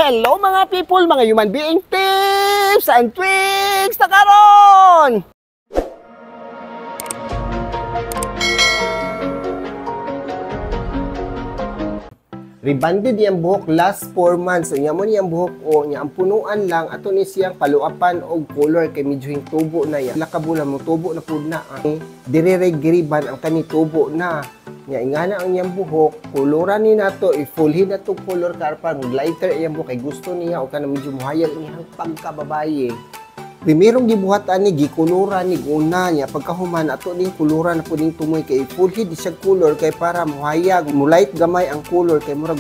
Hello mga people, mga human being tips and tricks na karon! Rebanded niyang buhok last 4 months. So, niya mo niyang buhok o niya ang punuan lang ato ni siyang paluapan og color kay medyo tubo na ya. Lakabula mo tubo na pud na ang dire giriban ang kani tubo na. Nya ingana ang iyang buhok, koloran ni nato, i-full head na to color karpan, lighter iyang buhok kay gusto niya o kana medyo muhayag iyang pagkababaye. Primerong gibuhat ani gikuluran ni una niya pagkahuman ato ning kuluran na pud ning tumoy kay full head siya color kay para muhayag, mu-light gamay ang color kay murag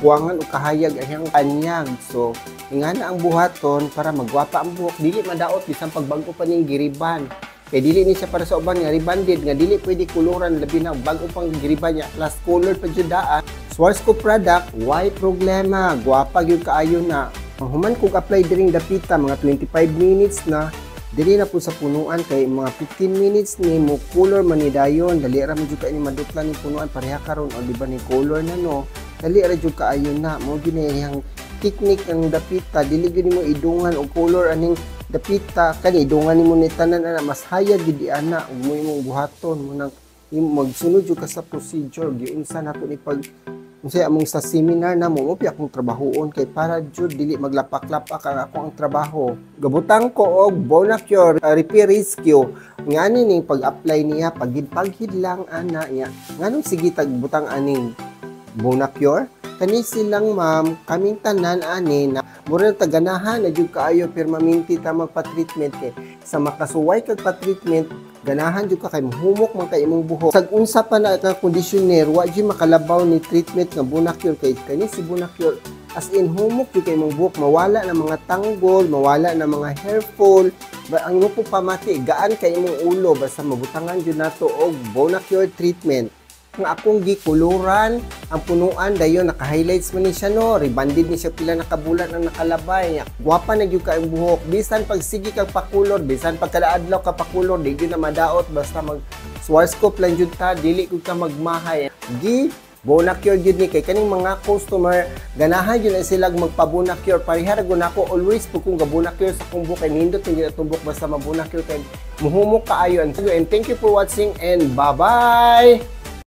kuwangan og kahayag ang iyang kanyag. So ingana ang buhaton para magwapa ang buhok, dili madaot bisan pagbag-o pa ning giriban. Kay dili ni siya para sa uban nga rebanded nga dili pwede kuluran labi na bag-o pang giriban niya plus color pa jud daan. Schwarzkopf product, why problema? Gwapa gyud kaayo na. Human kog apply diring dapita mga 25 minutes na diri na po sa punuan kay mga 15 minutes ni mo color man ni dayon, dali ra man jud kay ni madutlan ni punuan pareha karon o di ba ni color na no, dali ra jud kaayo na mo gyud ni iyang technique ang dapita, dili gyud nimo idungan og color aning dapita kani idungan nimo ni tanan ana mas hayag gyud ana ug mo imong buhaton mo nang magsunod jud ka sa procedure giunsa nato ni pag unsay among sa seminar na mo mo akong trabahoon kay para jud dili maglapak-lapak ang ako ang trabaho. Gabutang ko og Bonacure Repair Rescue ngani ning pag-apply niya paghid-paghid lang ana niya. Nganong sige tag butang aning Bonacure? Kani silang ma'am kaming tanan ani na mura na taganahan na jud kaayo permanente ta magpa-treatment kay sa makasuway kag pa-treatment ganahan jud ka kay muhumok man kay imong buhok. Sag unsa pa na ka conditioner wa jud makalabaw ni treatment nga Bonacure kay kani si Bonacure as in humok jud kay imong buhok, mawala na mga tanggol, mawala na mga hair fall. Ba, ang imo po pamati gaan kay imong ulo basta mabutangan jud nato og Bonacure treatment. Ang akong gikuluran ang punuan dayon naka-highlights man ni siya no, rebanded ni siya pila nakabulan ang nakalabay. Gwapa na gyud kay buhok bisan pag sige kag pakulor, bisan pag kada adlaw ka pakulor di gyud na madaot basta mag Schwarzkopf lang jud ta, dili gyud ka magmahay. Gi Bonacure gyud ni kay kaning mga customer ganahan gyud na sila magpa-Bonacure. Pareha ra gud nako always pug kong ga-Bonacure sa akong buhok kay nindot gyud atong buhok basta ma-Bonacure kay muhumok kaayo. And thank you for watching and bye-bye.